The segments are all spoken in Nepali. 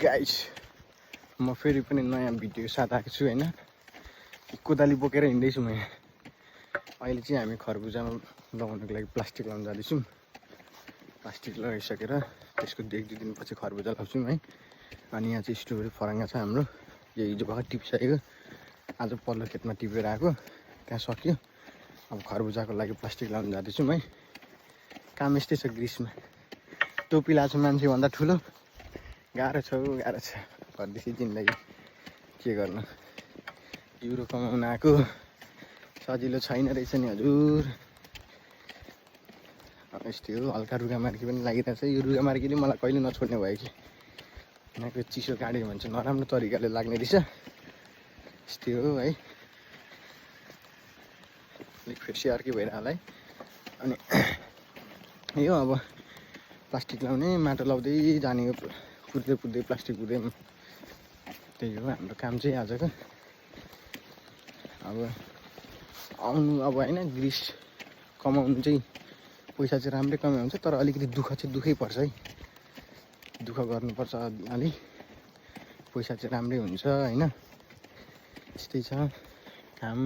गाइस म फेरि पनि नयाँ भिडियो साथ आएको छु हैन। कोदाली बोकेर हिँड्दैछु म। अहिले चाहिँ हामी खरबुजामा लगाउनको लागि प्लास्टिक लाउन जाँदैछौँ। प्लास्टिक लगाइसकेर त्यसको 1-2 दिनपछि खरबुजा लाउँछौँ है। अनि यहाँ चाहिँ स्ट्रबेरी फराङ्गा छ हाम्रो। यो हिजो भर्खर टिपिसकेको, आज पल्लो खेतमा टिपेर आएको, त्यहाँ सक्यो। अब खरबुजाको लागि प्लास्टिक लाउन जाँदैछौँ है। काम यस्तै छ ग्रिसमा। टोपी लाएको मान्छे भन्दा ठुलो गाह्रो छ परदेशी जिन्दगी के गर्नु। युरो कमाउन आएको सजिलो छैन रहेछ नि हजुर। यस्तै हो, हल्का रुगा मार्की पनि लागिरहेछ। यो रुगा मार्कीले मलाई कहिले नछोड्ने भयो कि यहाँको चिसो गाड्यो भने चाहिँ नराम्रो तरिकाले लाग्ने रहेछ। यस्तै हो है, अलिक फेरि अर्कै भइरह होला है। अनि यो अब प्लास्टिक लाउने, माटो लाउँदै जाने हो, कुद्दै प्लास्टिक कुद्दै। त्यही हो हाम्रो काम चाहिँ आजको। अब आउनु अब होइन, ग्रिस कमाउनु चाहिँ पैसा चाहिँ राम्रै कमाइ हुन्छ, तर अलिकति दुःख चाहिँ दुःखै पर्छ है। दुःख गर्नुपर्छ अलि, पैसा चाहिँ राम्रै हुन्छ होइन। यस्तै छ काम।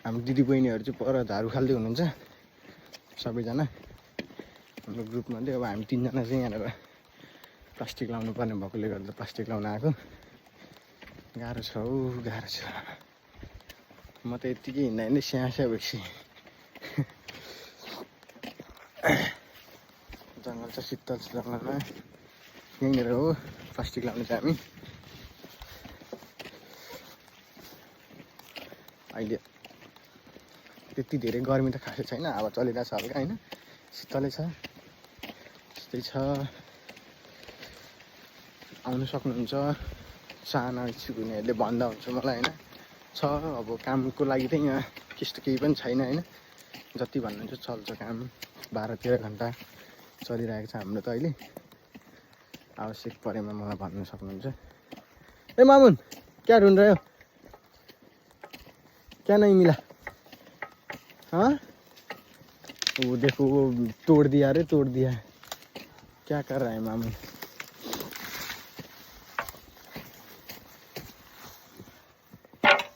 हाम्रो दिदी बहिनीहरू चाहिँ पर झाडु खाल्दै हुनुहुन्छ सबैजना हाम्रो ग्रुपमा चाहिँ। अब हामी 3 जना चाहिँ यहाँनिर प्लास्टिक लाउनु पर्ने भएकोले गर्दा प्लास्टिक लाउन आएको। गाह्रो छ हौ, गाह्रो छ। म त यत्तिकै हिँड्दा स्याहास्या भएपछि। जङ्गल छ, शीतल छ जङ्गलमा। यहीँनिर हो प्लास्टिक लाउनु चाहिँ हामी। अहिले त्यति धेरै गर्मी त खासै छैन, हावा चलिरहेछ हल्का होइन, शीतलै छ। त्यस्तै छ। आउनु सक्नुहुन्छ साना इच्छुक हुनेहरूले भन्दा हुन्छ मलाई होइन। छ अब कामको लागि चाहिँ यहाँ त्यस्तो केही पनि छैन होइन। जति भन्नुहुन्छ चल्छ काम। 12-13 घन्टा चलिरहेको छ हाम्रो त अहिले। आवश्यक परेमा मलाई भन्न सक्नुहुन्छ। ए मामुन क्या ढूंढ रहे हो, क्या नहीं मिला? हाँ वो देखो वो तोड़ दिया रे, तोड़ दिया है। क्या कर रहा है मामुन?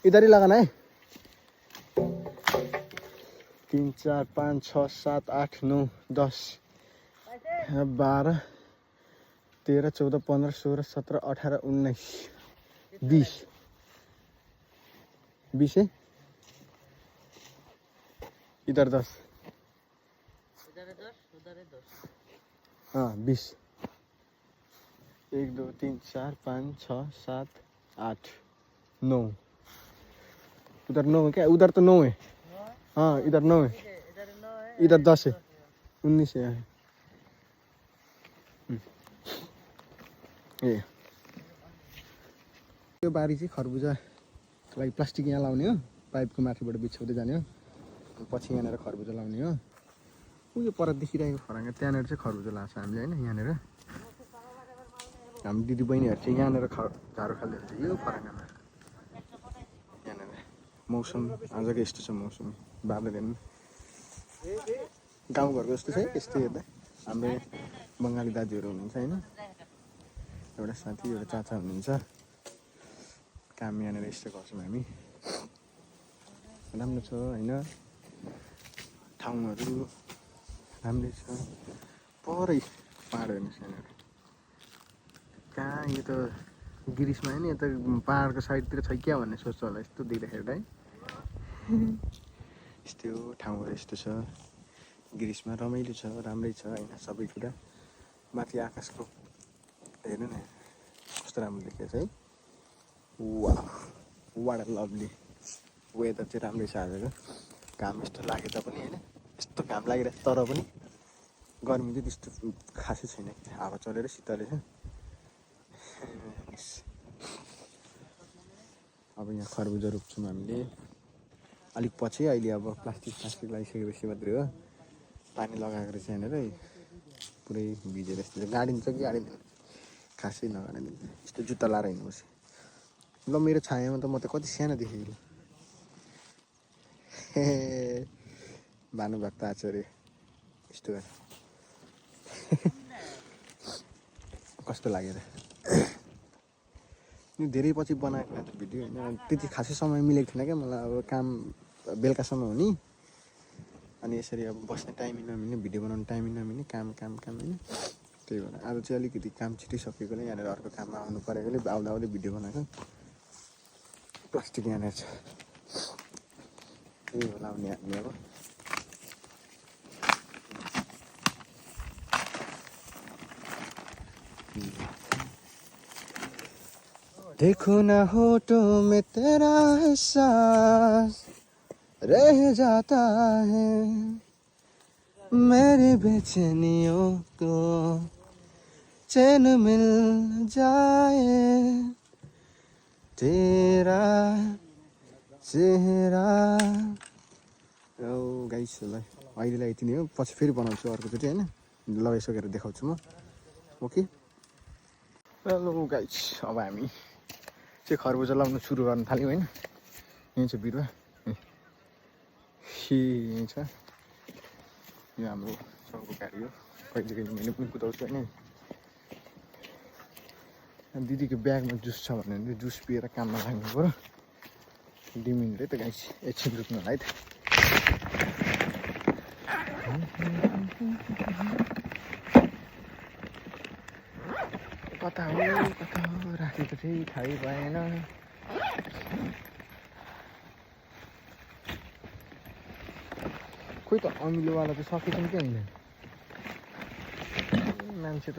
इधर ही लगाना है। 3 4 5 6 7 8 9 10 12 13 14 15 16 17 18 19 20 20 है। इधर 10, इधर है 10, उधर है 10। हाँ 20। 1 2 3 4 5 6 7 8 9। उधर 9 है क्या? उधर तो 9 है। हाँ इधर 9 है, इधर 9 है, इधर 10 है, 19 है। ए यो बारी चाहिँ खरबुजाको लागि प्लास्टिक यहाँ लाउने हो, पाइपको माथिबाट बिछाउँदै जाने हो। पछि यहाँनिर खरबुजा लाउने हो। उयो पर देखिरहेको फराङ्गा त्यहाँनिर चाहिँ खरबुजा लाग्छ हामीले होइन। यहाँनिर हाम्रो दिदी बहिनीहरू चाहिँ यहाँनिर झाडु खाल्दै हुन्छ यो फराङ्गामा। यहाँनिर मौसम आजको यस्तो छ, मौसम बादल हेर्नु गाउँघरको जस्तो छ है। यस्तै हेर्दा हाम्रो बङ्गाली दाजुहरू हुनुहुन्छ होइन, एउटा साथी एउटा चाचा हुनुहुन्छ। काम यहाँनिर यस्तो गर्छौँ हामी। राम्रो छ होइन, ठाउँहरू राम्रै छ। परै पाहाड हेर्नुहोस् यहाँनिर। कहाँ यो त गिरिसमा होइन, यो त पाहाडको साइडतिर छ क्या भन्ने सोच्छ होला यस्तो देख्दाखेरि है। यस्तै हो, ठाउँहरू यस्तो छ। गिरिसमा रमाइलो छ, राम्रै छ होइन सबै कुरा। माथि आकाशको हेर्नु न कस्तो राम्रो देखिएको छ है। वाह वाट अ लभली वेदर चाहिँ राम्रै छ आजको। घाम यस्तो लागे तापनि होइन, यस्तो घाम लागिरहेको तर पनि गर्मी चाहिँ त्यस्तो खासै छैन। हावा चलेर शीतलै छ। अब यहाँ खरबुजा रोप्छौँ हामीले अलिक पछि। अहिले अब प्लास्टिक लगाइसकेपछि मात्रै हो। पानी लगाएको रहेछ यहाँनिर पुरै भिजेर यस्तो गाडिन्छ कि गाडिँदैन खासै नगाडिदिन्छ। यस्तो जुत्ता लाएर हिँड्नुपर्छ। ल मेरो छायामा त म त कति सानो देखेको। भानुभक्त आचार्य यस्तो गरेर। कस्तो लागेर यो धेरै पछि बनाएको भिडियो होइन त्यति खासै समय मिलेको थिएन क्या मलाई अब काम बेलुकासम्म हुने अनि यसरी अब बस्ने टाइमै नमिल्ने भिडियो बनाउने टाइमै नमिल्ने काम काम काम होइन त्यही भएर आज चाहिँ अलिकति काम छिटै सकेकोले यहाँनिर अर्को काममा आउनु परेकोले आउँदा आउँदै भिडियो बनाएको प्लास्टिक यहाँनिर छ त्यही होला आउने हामी अब देखो ना होठों में तेरा एहसास रह जाता है मेरी बेचैनियों को चैन मिल जाए तेरा चेहरा ओ गाइस ल अहिलेलाई यति नै हो पछि फेरि बनाउँछु अर्कोचोटि होइन लगाइसकेर देखाउँछु म ओके हेलो गाइस अब हामी चाहिँ खरबुजा लाउनु सुरु गर्न थाल्यौँ होइन यहीँ छ बिरुवा यहीँ छ यो हाम्रो सबको गाडी हो कहिले कहिले मैले पनि कुदाउँछु होइन दिदीको ब्यागमा जुस छ भने चाहिँ जुस पिएर काममा लाग्नु पऱ्यो 2 मिनट है त गाइस एकछिन रुक्नु होला है त कता हो राखेको थिएँ थाहै भएन खोइ त अमिलोवाला त सकेछन् क्या हुँदैन मान्छे त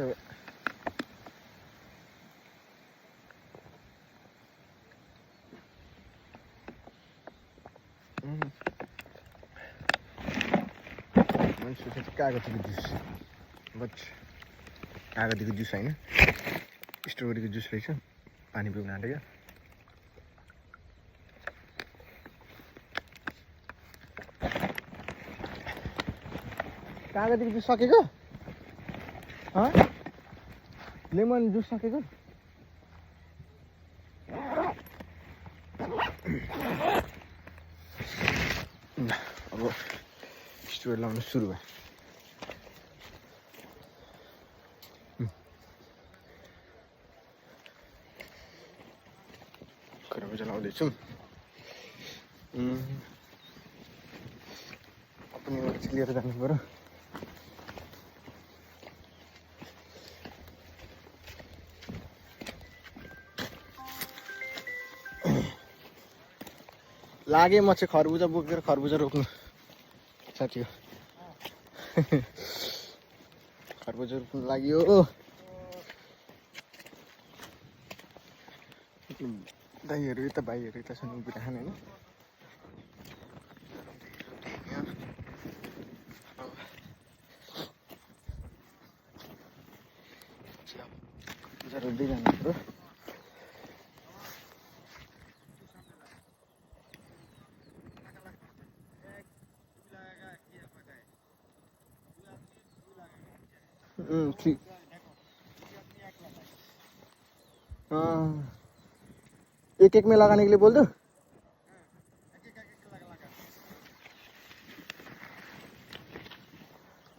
कागतीको जुस बट कागतीको जुस होइन स्ट्रबेरीको जुस रहेछ पानी पिउन आँटेको कागतीको जुस सकेको लेमन जुस सकेको अब स्ट्रबेरी लाउनु सुरु भयो खरबुजा लाउँदैछु पनि एउटा लिएर जानु पऱ्यो लागे म चाहिँ खरबुजा बोकेर खरबुजा रोप्नु साथी हो खरबुजा रोप्नु लाग्यो दाइहरू यता भाइहरू यता छन् उभिराखन होइन रोप्दै जानु पऱ्यो ठीक एक एक में लगाने के लिए बोल दो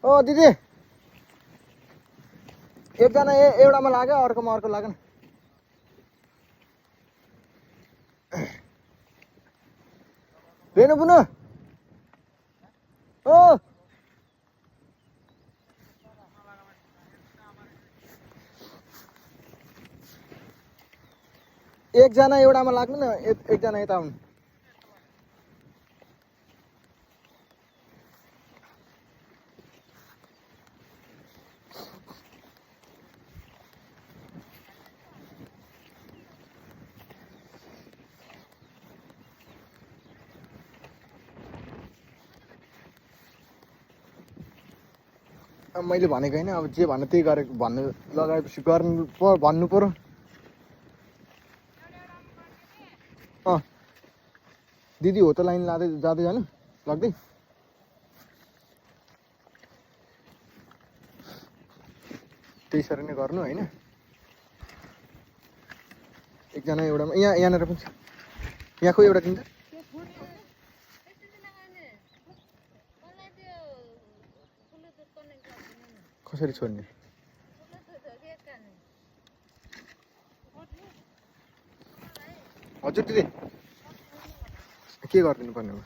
ओ दिदी एकजना एउटामा लाग्यो अर्कोमा अर्को लाग्यो रेनु बुनु ओ एकजना एउटामा लाग्नु न एकजना यता आउनु अब मैले भनेको होइन अब जे भन्नु त्यही गरेको भन्नु लगाएपछि गर्नु भन्नु पर्यो दिदी हो त लाइन लाँदै जाँदै जानु लाग्दै त्यसरी नै गर्नु होइन एकजना एउटामा यहाँनिर पनि छ यहाँको एउटा किन्छ कसरी छोड्ने हजुर दिदी के गरिदिनु पर्ने हो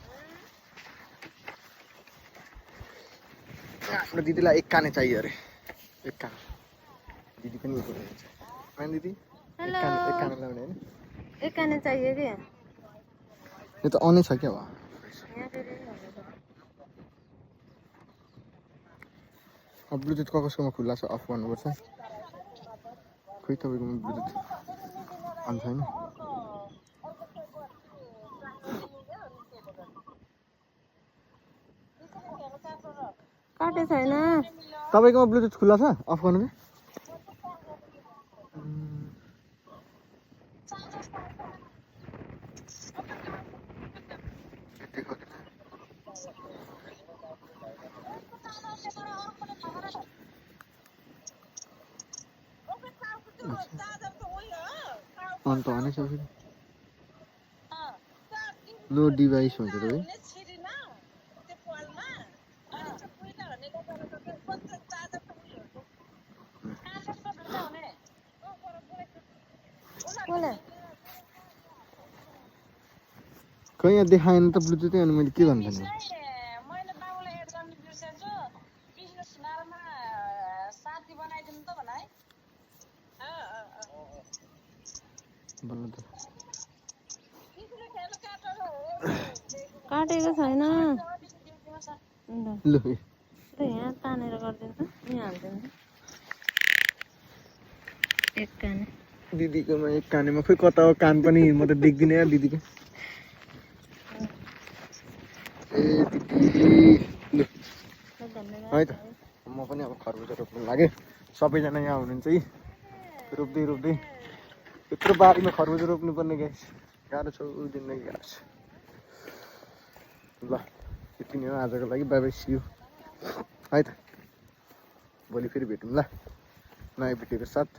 हाम्रो दिदीलाई एक काने चाहियो अरे एक कान दिदी पनि होइन दिदी एक काने लाउने होइन एक काने चाहिए क्या यो त अनै छ क्या हो अब ब्लुटुथ कसकोमा खुल्ला छ अफ गर्नुपर्छ खोइ तपाईँकोमा ब्लुटुथ अन छैन काटे छैन तपाईँकोमा ब्लुटुथ खुल्ला छ अफ गर्नु अन्त अनै छ फेरि नो डिभाइस भन्छ तपाईँ खै यहाँ देखाएन त ब्लुटुथै अनि मैले के गर्नु पर्ने भन्नु त काटेको छैन लु यहाँ तानेर गरिदिन्छ यहाँ हालिदिन्छ एक काने दिदीकोमा एक कानेमा खोइ कता हो कान पनि म त देख्दिनँ यार दिदीको ए दिदी लु है त म पनि अब खरबुजा रोप्नु लागेँ सबैजना यहाँ हुनुहुन्छ है रोप्दै रोप्दै यत्रो बारीमा खरबुजा रोप्नु पर्ने गाइस गाह्रो छ जिन्दगी गाह्रो छ ल यति नै हो आजको लागि बाई बाई सियु है त भोलि फेरि भेटौँ ल नयाँ भिडियोको साथ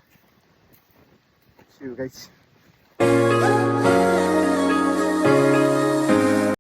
सियु गाइस